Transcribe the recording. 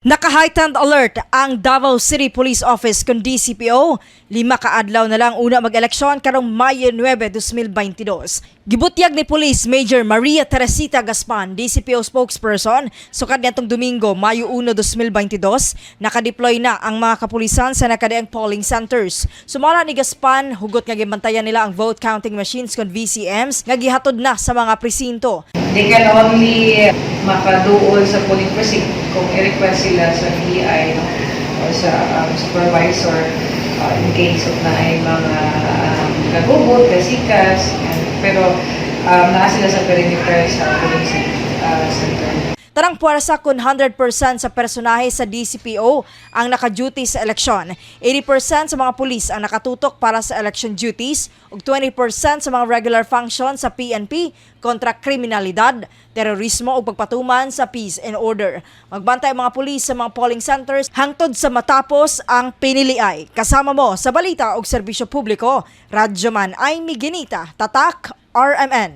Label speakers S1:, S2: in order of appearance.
S1: Naka-heightened alert ang Davao City Police Office kon DCPO. 5 ka adlaw na lang una mag-eleksyon karong Mayo 9, 2022. Gibutyag ni Police Major Maria Teresita Gaspan, DCPO spokesperson, sukad niadtong Domingo, Mayo 1, 2022, nakadeploy na ang mga kapulisan sa nakadiang polling centers. Sumala ni Gaspan, hugot nga gibantayan nila ang vote counting machines kon VCMs nga gihatod na sa mga presinto.
S2: They can only makaduol sa polling precinct kung i-request sila sa BI, no, or sa supervisor in case of naay mga kagubot, kasikas, yan. Pero naa sila sa perimeter sa polling center.
S1: Tanang puwersa kun 100% sa personahe sa DCPO ang naka-duty sa eleksyon. 80% sa mga pulis ang nakatutok para sa election duties ug 20% sa mga regular function sa PNP kontra kriminalidad, terorismo ug pagpatuman sa peace and order. Magbantay ang mga pulis sa mga polling centers hangtod sa matapos ang piniliay. Kasama mo sa balita ug serbisyo publiko, Radyoman Amy Ginita, Tatak RMN.